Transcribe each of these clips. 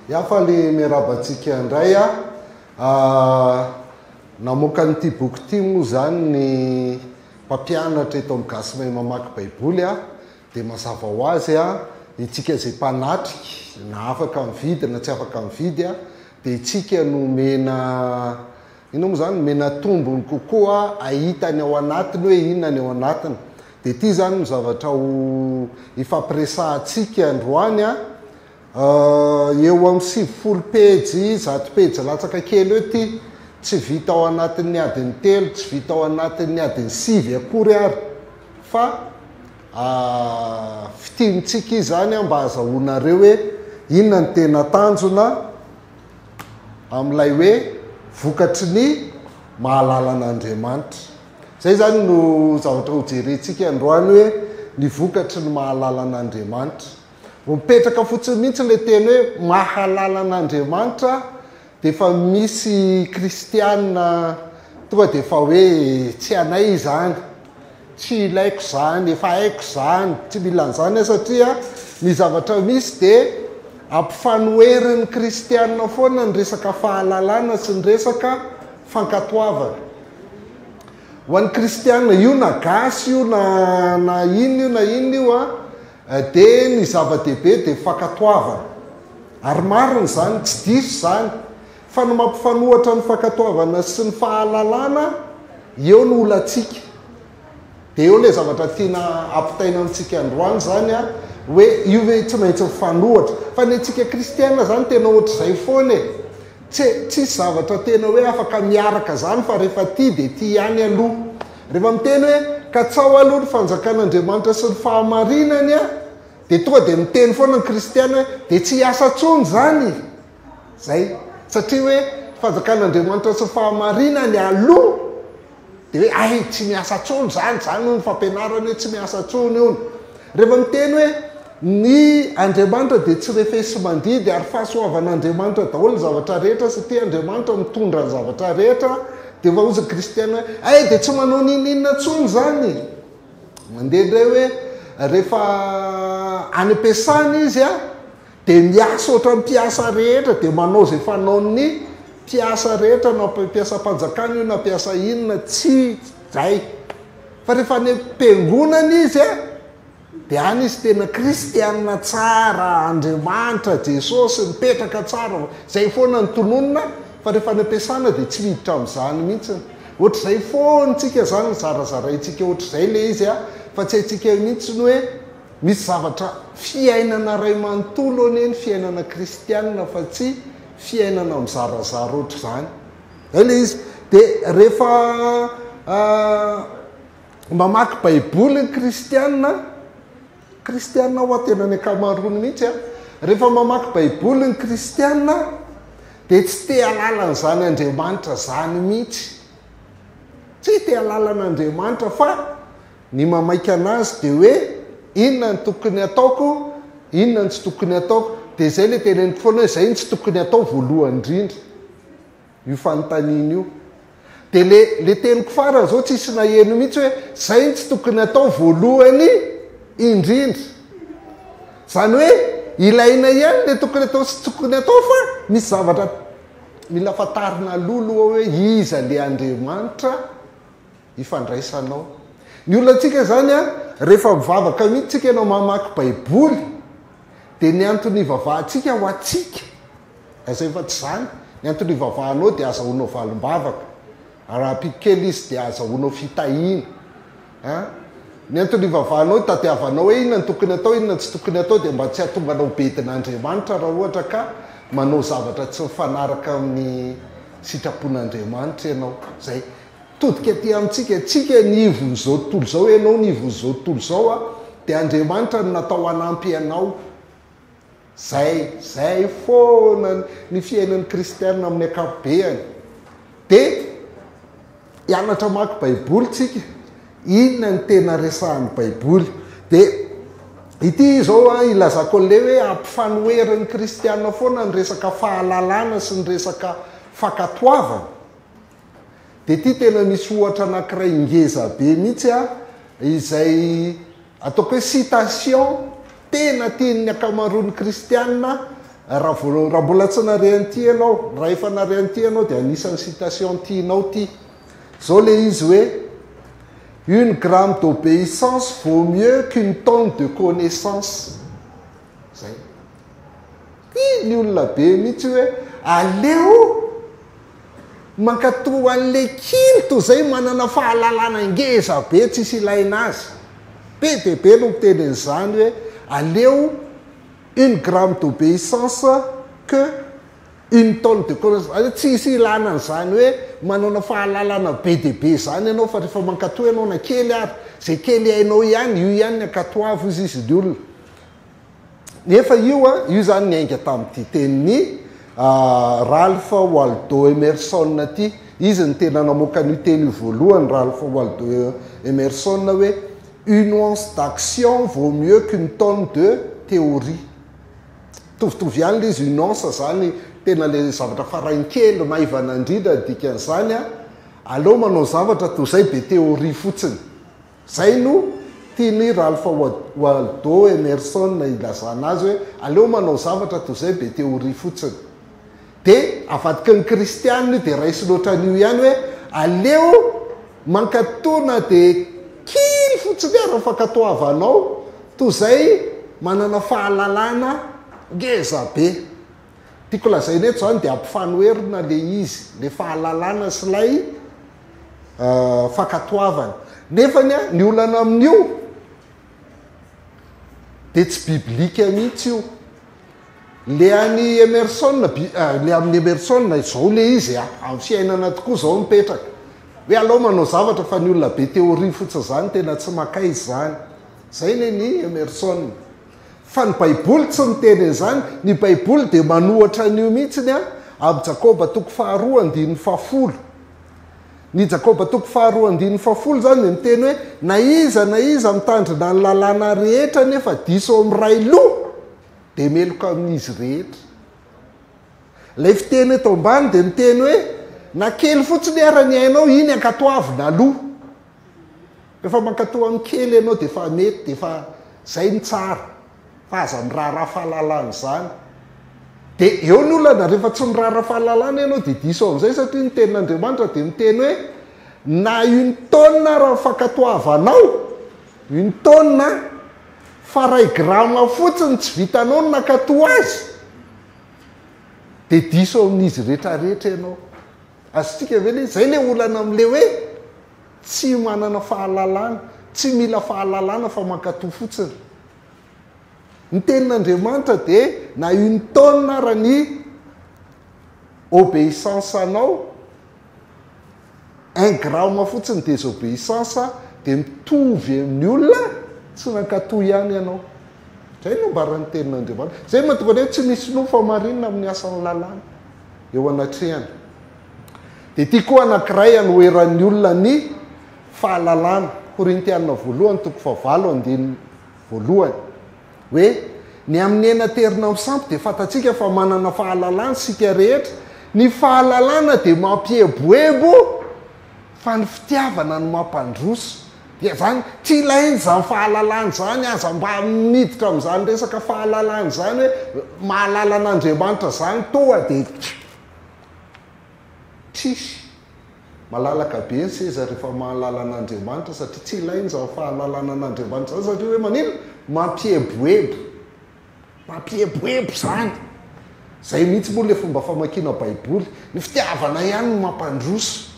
Ya faly miarahaba antsika indray a. Namoaka an'ity boky ity moa izany ny mpampianatra eto amin'ny Gasy Mahay Mamaky Baiboly a. Dia mazava ho azy a, itsika izay mpanatrika na afaka mividy na tsy afaka mividy a, dia itsika no omena inona moa izany, omena tombony kokoa hahita ny ao anatiny hoe inona ny ao anatiny. Dia ity izany no zavatra ho hifampiresahantsika androany a. Eo amin'ny 90 pejy, 100 pejy latsaka kely eo ity, tsy vita ao anatin'ny adiny telo, tsy vita ao anatin'ny adiny sivy akory ary fa Fintinintsika izany mba hazahoanareo hoe inona ny tena tanjona amin'ilay hoe vokatry ny mahalala an'Andriamanitra. Izay izany no zavatra hojerentsika androany hoe ny vokatry ny mahalala an'Andriamanitra. Mipetraka fotsiny mihitsy ilay teny hoe mahalala an'Andriamanitra dia efa misy kristiana tonga dia efa hoe tsy anay izany, tsy ilaiko izany, efa haiko izany, tsy mila an'izany aho satria ny zavatra misy dia ampifanoherin'ny kristiana foana ny resaka fahalalana sy ny resaka fankatoavana. Ho an'ny kristiana, io na gasy io na na inona io na inona io an, dia ny zava-dehibe dia fankatoavana. Ary marina izany, tsy diso izany. Fa ny mampifanohatra ny fankatoavana sy ny fahalalana, eo no olantsika. Dia eo ilay zavatra tiana ampitaina amintsika androany izany an, hoe io ve tsy maintsy mifanohatra. Fa ny antsika kristiana izany tena ohatr'izay foana e. Tsy, tsisy zavatra tena hoe afaka miaraka izany fa rehefa tia dia tia ihany aloha. Rehefa miteny hoe katsaho aloha ny fanjakan'Andriamanitra sy ny fahamarinany an, Dia tonga dia miteny foana ny kristiana hoe dia tsy hiasa intsony izany! Zay. Satria hoe fanjakan'Andriamanitra sy ny fahamarinany aloha dia hoe hay tsy miasa intsony izany, izany hono ny fampianarany hoe tsy miasa intsony hono. Rehefa miteny hoe ny Andriamanitra dia tsy refesi-mandidy ary fahasoavan'Andriamanitra daholo ny zavatra rehetra satria Andriamanitra mitondra ny zavatra rehetra dia efa hozy ny kristiana hoe hay dia tsy manao n'inon'inona intsony izany! Mandeha indray hoe rehefa any am-piasana izy a, dia miasa ohatran'ny mpiasa rehetra, dia manao izay fanaon'ny mpiasa rehetra, na mpiasam-panjakana io na mpiasa inona, tsy izay. Fa rehefa any am-piangonana izy a, dia any izy tena kristianina tsara, Andriamanitra, Jesosy, mipetraka tsara, izay foana no tononina, fa rehefa any am-piasana dia tsy miditra amin'izany mihitsy. Ohatr'izay foana tsika zany zarazaraintsika ohatr'izay le izy a, fa tsy haintsika mihitsy ny hoe misy zavatra fiainana ray manontolo anie ny fiainana kristianina fa tsy fiainana mizarazara ohatr'izany. Zay le izy. De rehefa mamaky baiboly ny kristianina, Kristiana hoa tena ny ankamaroany mihitsy a! Rehefa mamaky baiboly ny kristiana dia tsy te halala an'izany Andriamanitra zany mihitsy. Tsy te halala an'Andriamanitra fa ny mamaika anazy dia hoe inona ny tokony ataoko, inona ny tsy tokony ataoko. Dia izay ilay teneniko foana hoe izay no tsy tokony atao voalohany indrindra. Io fanontaniana io. Dia le le teniko farany zao tsisy naheno mihitsy hoe zay no tsy tokony atao voalohany indrindra. Zany hoe ilaina ihany le tokony atao sy tsy tokony atao fa misy zavatra mila fantarina aloha aloha hoe iza le Andriamanitra ifandraisanao. Ny olantsika zany an, rehefa mivavaka mihitsy tsika ianao mamaky baiboly dia ny antony ivavahantsika ho antsika. Lazainy fa tsy izany, ny antony ivavahanao dia azahoanao valim-bavaka, ary raha ampiako kely izy dia azahoanao fitahiana. An? Ny antony ivavahanao itadiavanao hoe inona no tokony atao, inona no tsy tokony atao dia mba tsy hahatonga anao ho bedin'Andriamanitra raha ohatra ka manao zavatra tsy mifanaraka amin'ny sitrapon'Andriamanitra ianao. Izay. Todika aty amintsika, tsika ny ivon'izao tontolo izao, ianao ny ivon'izao tontolo izao an, dia Andriamanitra no natao hanampy anao. Zay, zay foana ny fiainan'ny kristiana amin'ny ankapobeany. Dia hianatra hamaky baiboly tsika, inona ny tena resahan'ny baiboly. Dia ity izao an, ilazako an'ilay hoe ampifanoherin'ny kristiana foana ny resaka fahalalana sy ny resaka fankatoavana. Dia ity tena misy ohatra anankiray ngeza be mihitsy an, izay ataoko hoe citation tena tian'ny ankamaroan'ny kristiana. Raha vao, raha mbola tsy nare an'ity ianao, raha efa nare an'ity ianao dia anisan'ny citation tianao ity. Izao ilay izy hoe, Une gramme d'obéissance vaut mieux qu'une tonne de connaissance. Izay. Tia ny olona be mihitsy hoe aleo mankatò an'ilay kely toy izay manana fahalalana ngeza be tsisy ilaina azy. Be dia be no miteny an'izany hoe aleo une gramme d'obéissance que une tonne de connaissance. Aleo tsisy ilana an'izany hoe manana fahalalana be dia be izany ianao fa rehefa mankatò ianao na kely ary, izay kely hainao ihany, io ihany ny ankatoavy hozy izy ny olona. Nefa io an, io izany niainga tamin'ity tenin'i Ralph Waldo Emerson ity. Izy no tena namoaka an'io teny io voalohany, Ralph Waldo Emerson, hoe une once d'action vaut mieux qu'une tonne de théorie. Mitovitovy ihany ilay izy, une once izany tena ilay zavatra farainy kely, maivana indrindra ny dikan'izany an. Aleo manao zavatra toy izay be théorie fotsiny. Izay no tian'i Ralph Waldo Emerson ilazana azy hoe aleo manao zavatra toy izay be théorie fotsiny. Dia avadiky ny kristianina io dia raisiny ohatran'io ihany hoe aleo mankatò na dia kely fotsiny ary ny fankatoavanao toy izay manana fahalalana ngeza be. Tiako lazaina eto izany dia ampifanoherina ilay izy, ilay fahalalana sy ilay fankatoavana. Nefany an, ny olana amin'io dia tsy biblika mihitsy io. Le an'i Emerson, le amin'i Emerson, izao le izy a, amin'ny fiainana tokoa izao mipetraka. Hoe alao manao zavatra fa ny olona be théorie fotsiny izany tena tsy makaiza izany. Izay ny an'i Emerson. Fa ny Baiboly tsy miteny an'izany. Ny Baiboly dia manohatra an'io mihitsiny an, amin'ny Jakoba toko faharoa andininy fahafolo. Ny Jakoba toko faharoa andininy fahafolo izany dia miteny hoe, na iza na iza mitandrina ny lalàna rehetra nefa diso amin'ny iray loha, dia meloka amin'izy rehetra. Ilay fiteny eto ambany dia miteny hoe, na kely fotsiny ara ny ainao, iny ankatoavina aloha. Rehefa mankatoa amin'ny kely ianao dia efa mety, dia efa izay no tsara. Fa aza miraharaha fahalalana izany. Dia eo ny olana, rehefa tsy miraharaha fahalalana ianao dia diso amin'izay satria ny tenin'Andriamanitra dia miteny hoe na une tonne ara ny fankatoavanao, une tonne an, fa ray gramme fotsiny tsy vitanao ny nankatoa azy, dia diso amin'izy rehetrarehetra ianao. Azontsika ve ilay izy? Izay ilay olana amin'ilay hoe tsy manana fahalalana, tsy mila fahalalana fa mankatò fotsiny. Ny tenin'Andriamanitra dia na une tonne ara ny obéissance anao, un gramme fotsiny désobéissance dia mitovy amin'ny olona tsy nankatò ihany ianao. Izay no ambaran'ny tenin'Andriamanitra. Izay no mahatonga ny hoe tsy misy nofo hamarinina amin'ny asan'ny lalàna eo anatrehany. Dia ity koa anankiray anoheran'ny olona ny fahalalana, Korintiana voalohany toko fahavalo andininy voalohany, hoe, Ny amin'ny hena aterina amin'ny sampy dia fantatsika fa manana fahalalana isika rehetra, ny fahalalana dia mampieboebo fa ny fitiavana no mampandroso. Dia izany, tsy ilaina izany fahalalana izany, aza mba miditra amin'izany resaka fahalalana izany hoe mahalala an'Andriamanitra izany toa dia Tsisy. Malalaka be ny seza rehefa mahalala an'Andriamanitra satria tsy ilaina izany fahalalana an'Andriamanitra izany satria hoe maninona? Mampieboebo. Mampieboebo izany. Izay mihitsy moa ilay fomba famakiana Baiboly. Ny fitiavana ihany no mampandroso.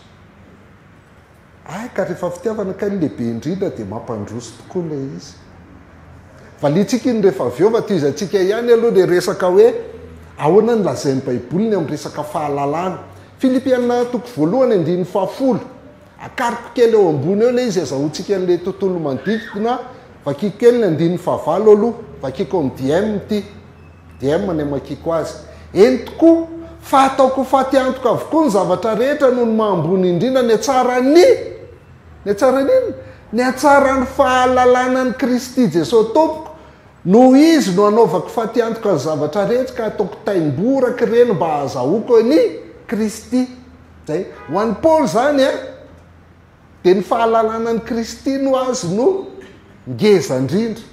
Hay ka rehefa fitiavana kay no lehibe indrindra dia mampandroso tokoa ilay izy. Valiantsika iny rehefa avy eo fa tohizantsika ihany aloha ilay resaka hoe ahoana no lazain'ny Baiboly ny amin'ny resaka fahalalana. Filipiana toko voalohany andininy fahafolo. Akariko kely eo ambony eo ilay izy azahoantsika an'ilay tontolo manodidina. Vakiko kely ny andininy fahavalo aloha. Vakiko amin'ny DM ity. DM ny amakiako azy. Eny tokoa, fa ataoko ho faty antoka avokoa ny zavatra rehetra noho ny maha ambony indrindra ny hatsaran'ny, ny hatsaran'ny inona? Ny hatsaran'ny fahalalana an'i Kristy Jesosy Tompoko, noho Izy no anaovako faty antoka ny zavatra rehetra ka ataoko taim-boraka ireny mba hahazahoako an'i Kristy. Izay. Ho an'i Paoly izany an, dia ny fahalalana an'i Kristy no azy no ngeza indrindra.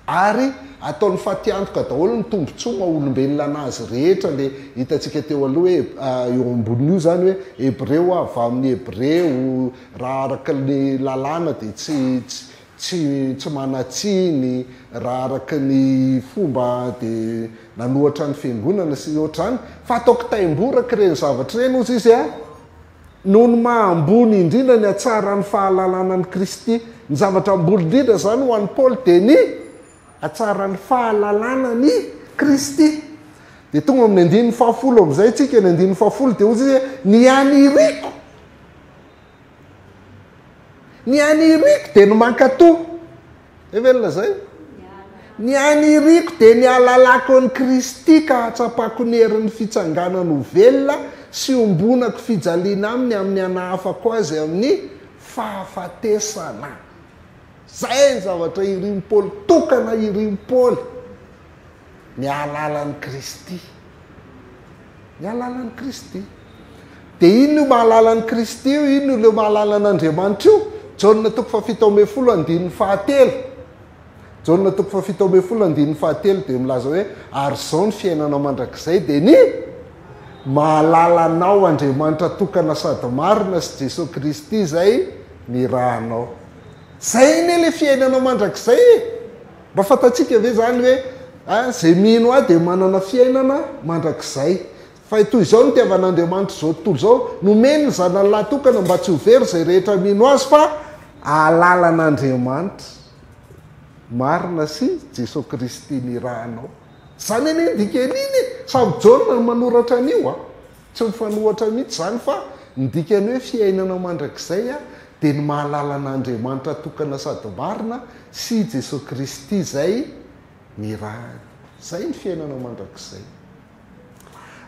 Ary ataony fatiantoka daholo ny tombontsoa maha olombelona anazy rehetra le hitantsika teo aloha hoe eo ambonin'io izany hoe Hebreo avy amin'ny Hebreo, raha araka ny lalàna dia tsy tsy tsy manan-tsiny, raha araka ny fomba dia nanohatra ny fiangonana sy ohatr'izany, fa ataoko taimboraka ireny zavatra ireny hozy izy a! Noho ny maha ambony indrindra ny hatsaran'ny fahalalana an'i Kristy. Ny zavatra ambony indrindra izany ho an'i Paoly dia ny hatsaran'ny fahalalana an'i Kristy. Dia tonga amin'ny andininy fahafolo amin'izay isika, ny andininy fahafolo dia hoy izy hoe, ny aniriko, ny aniriko dia ny mankatò. Zay ve no lazainy? Ny aniriko dia ny hahalalako an'i Kristy ka hahatsapako ny herin'ny fitsanganany ho velona sy hiombonako fijaliana aminy amin'ny hanahafako azy amin'ny fahafatesana. Zay ny zavatra irin'i Paoly, tokana irin'i Paoly, ny hahalala an'i Kristy. Ny hahalala an'i Kristy. Dia inona io mahalala an'i Kristy io? Inona io ilay mahalala an'Andriamanitra io? Jaona toko fahafito ambin'ny folo andininy fahatelo. Jaona toko fahafito ambin'ny folo andininy fahatelo dia milaza hoe ary izao ny fiainana mandrakizay dia ny mahalala anao Andriamanitra tokana sady marina sy Jesoa Kristy izay nirahanao. Izay anie ilay fiainana mandrakizay e! Mba fantatsika ve izany hoe izay mino ahy dia manana fiainana mandrakizay. Fa toy izao no nitiavan'Andriamanitra izao tontolo izao, nomeny ny Zanany lahy tokana mba tsy ho very izay rehetra mino Azy fa hahalala an'Andriamanitra marina sy Jesoa Kristy nirahanao. Izany anie ny dikan'iny e! Samy Jaona no manoratra an'io a! Tsy mifanohatra mihitsy izany fa ny dikan'ny hoe fiainana mandrakizay dia ny mahalala an'Andriamanitra tokana sady marina sy Jesoa Kristy izay nirahany. Izay ny fiainana mandrakizay.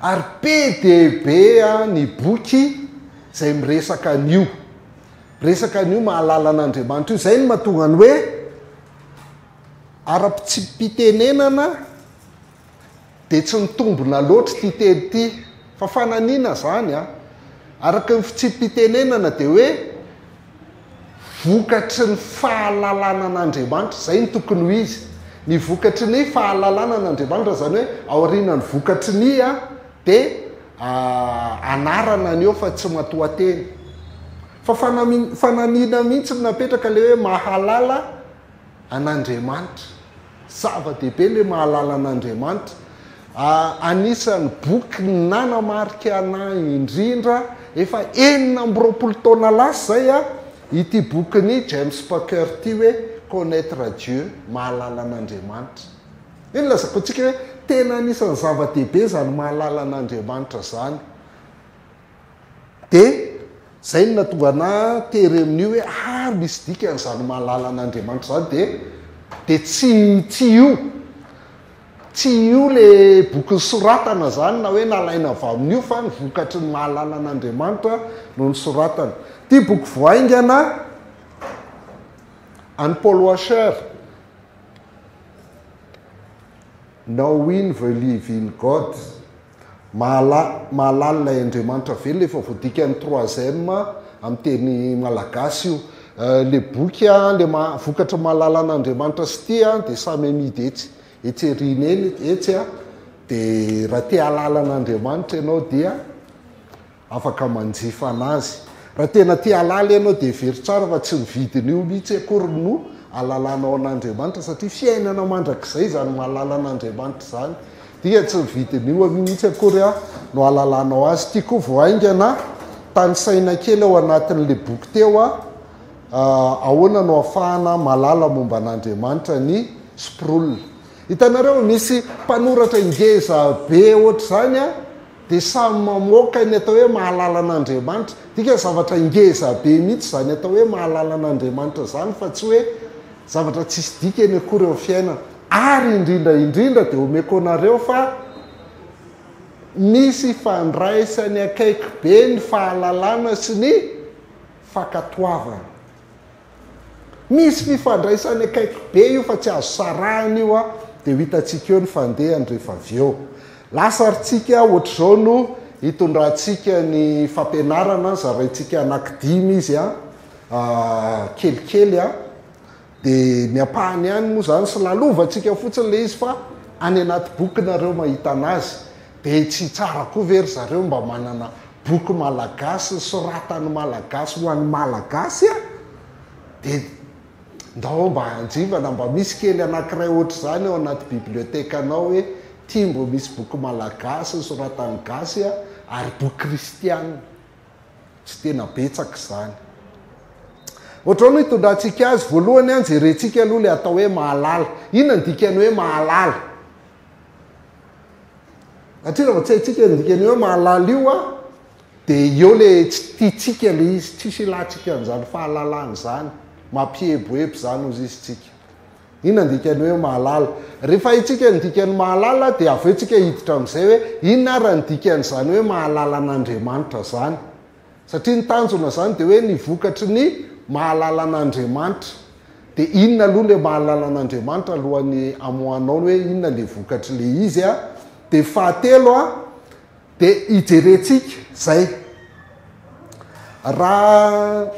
Ary be dia be ny boky izay miresaka an'io. Miresaka an'io mahalala an'Andriamanitra io. Izay no mahatonga ny hoe ara-pitsipi-pitenenana dia tsy mitombina loatra ity teny ity. Fa fananiana izany an. Araka ny fitsipi-pitenenana dia hoe vokatry ny fahalalana an'Andriamanitra, izay no tokony ho izy. Ny vokatry ny fahalalana an'Andriamanitra, izany hoe aorianan'ny vokatry ny dia anarana ny eo fa tsy matoanteny. Fa fananiana mihitsy no napetraka ilay hoe mahalala an'Andriamanitra. Zava-dehibe ilay mahalala an'Andriamanitra. Anisan'ny boky nanamarika anah indrindra efa 26 taona lasa izay ity bokin'i James Packer ity hoe Connaître Dieu, Mahalala an'Andriamanitra. Io no lazako antsika hoe tena anisan'ny zava-dehibe izany mahalala an'Andriamanitra izany. Dia zay no nahatonga anah tery amin'io hoe ary misy dikany izany mahalala an'Andriamanitra izany dia dia tsy tsy io tsy io le boky nosoratana izany na hoe nalaina avy amin'io fa ny vokatry ny mahalala an'Andriamanitra no nosoratana. Ity boky vao haingana an'i Paul Washer, Knowing the Living God. Mahala, mahalala ilay Andriamanitra velona, efa voadikan'ny troisième amin'ny teny malagasy io. Le boky an, le ma, vokatry mahalala an'Andriamanitra sy tia an, dia samy amidy etsy, etsy aoriana eny, etsy an, dia raha te hahalala an'Andriamanitra ianao dia afaka manjifa anazy. Raha tena te halala ianao dia hevero tsara fa tsy ny vidin'io mihitsy akory no halalanao an'Andriamanitra satria fiainana mandrakizay izany mahalala an'Andriamanitra izany. Dia tsy ny vidin'io mihitsy akory no halalanao azy. Ity koa vao haingana tanisaina kely ao anatin'ilay boky teo ahoana no ahafahana mahalala momba an'Andriamanitra ny Sproul. Hitanareo misy mpanoratra ngeza be ohatr'izany Dia samy mamoaka ny atao hoe mahalala an'Andriamanitra. Dikany zavatra ngeza be mihitsy izany atao hoe mahalala an'Andriamanitra izany fa tsy hoe zavatra tsisy dikany akory eo amin'ny fiainana. Ary indrindra indrindra dia omeko anareo fa misy ifandraisany akaiky be ny fahalalana sy ny fankatoavana. Misy fifandraisany akaiky be io fa tsy azo sarahina io a, dia ho hitantsika eo ny fandehany rehefa avy eo. Lasa ary tsika ohatr'izao no hitondrantsika ny fampianarana, zaraintsika anaky dimy izy a, kelikely a. Dia ny ampahany ihany moa izany sy lalovantsika fotsiny ilay izy fa any anaty boky nareo mahita anazy. Dia tsy tsara koa ve ry zareo mba manana boky malagasy soratan'ny malagasy ho an'ny malagasy a? Dia ndao mba hanjivana mba misy kely anankiray ohatr'izany ao anaty bibliothèque-nao hoe ty mbo misy boky malagasy soratan'ny gasy a, ary boky kristiana. Tsy tena betsaka izany. Ohatr'izao no hitondrantsika azy, voalohany an, jerentsika aloha ilay atao hoe mahalala. Inona ny dikan'ny hoe mahalala? Satria raha vao tsy haintsika ny dikan'io hoe mahalala io an, dia eo ilay tsy tiantsika ilay izy, tsisy ilantsika an'izany fahalalana izany, mampieboebo izany hozy izy tsika. Inona ny dikan'ny hoe mahalala? Rehefa haintsika ny dikan'ny mahalala dia avy eo tsika hiditra amin'izay hoe inona ara ny dikan'izany hoe mahalala an'Andriamanitra izany? Satria ny tanjona izany dia hoe ny vokatry ny mahalala an'Andriamanitra. Dia inona aloha ilay mahalala an'Andriamanitra alohan'ny hamoahanao ny hoe inona ilay vokatr'ilay izy a? Dia fahatelo a, dia hijerentsika izay. Raha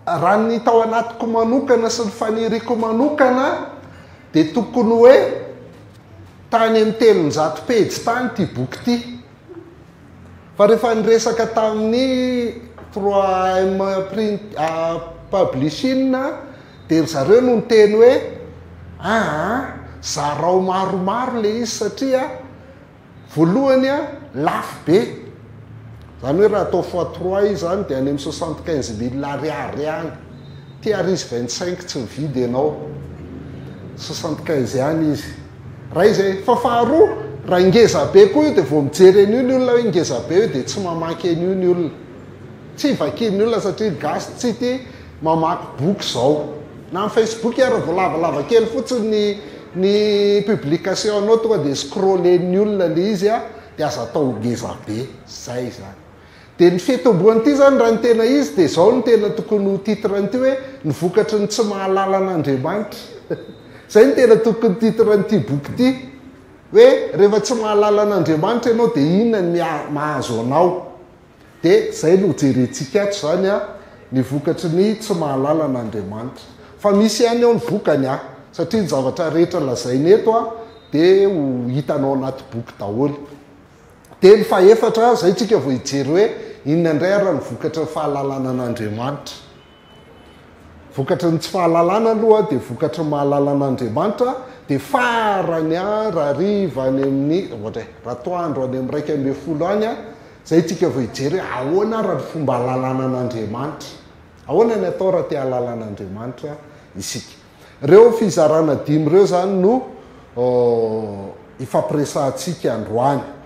Raha ny tao anatiko manokana sy ny faniriako manokana dia tokony hoe tany amin'ny 300 pejy tany ity boky ity. Fa rehefa niresaka tamin'ny 3M print publishing dia ry zareo no niteny hoe aa zarao maromaro ilay izy satria Voalohany a, lafo be. Izany hoe raha atao fois trois izy izany dia any amin'ny 75 mille ariary any. Ty ary izy 25 tsy mividy ianao. 75 any izy. Raha izy, fa faharoa, raha ngeza be koa io dia vao mijery an'io ny olona hoe ngeza be io dia tsy mamaky an'io ny olona. Tsy vakian'ny olona satria ny gasy tsy tia mamaky boky izao. Na amin'ny Facebook ary vao lavalava kely fotsiny ny ny publication anao tonga dia scroller-n'ny olona ilay izy a, dia aza atao ngeza be. Zay izany. Dia ny fitomboan'ity izany raha ny tena izy dia izao no tena tokony ho titre an'ity hoe ny vokatry ny tsy mahalala an'Andriamanitra. Izay no tena tokony titre an'ity boky ity. Hoe rehefa tsy mahalala an'Andriamanitra ianao dia inona ny mahazo anao. Dia izay no jerentsika ato izany an, ny vokatry ny tsy mahalala an'Andriamanitra. Fa misy ihany ao ny vokany an, satria ny zavatra rehetra lazaina eto an, dia ho hitanao anaty boky daholo. Dia ny fahefatra, izay tsika vao hijery hoe inona indray ary ny vokatry ny fahalalana an'Andriamanitra. Vokatry ny tsy fahalalana aloha dia vokatry ny mahalala an'Andriamanitra dia farany an rahariva any amin'ny ohatra e, ratoandro any amin'ny 11 any an, izay tsika vao hijery hoe ahoana ary ny fomba ahalalana an'Andriamanitra. Ahoana ny atao raha te hahalala an'Andriamanitra isika. Ireo fizarana dimy ireo izany no ifampiresahantsika androany.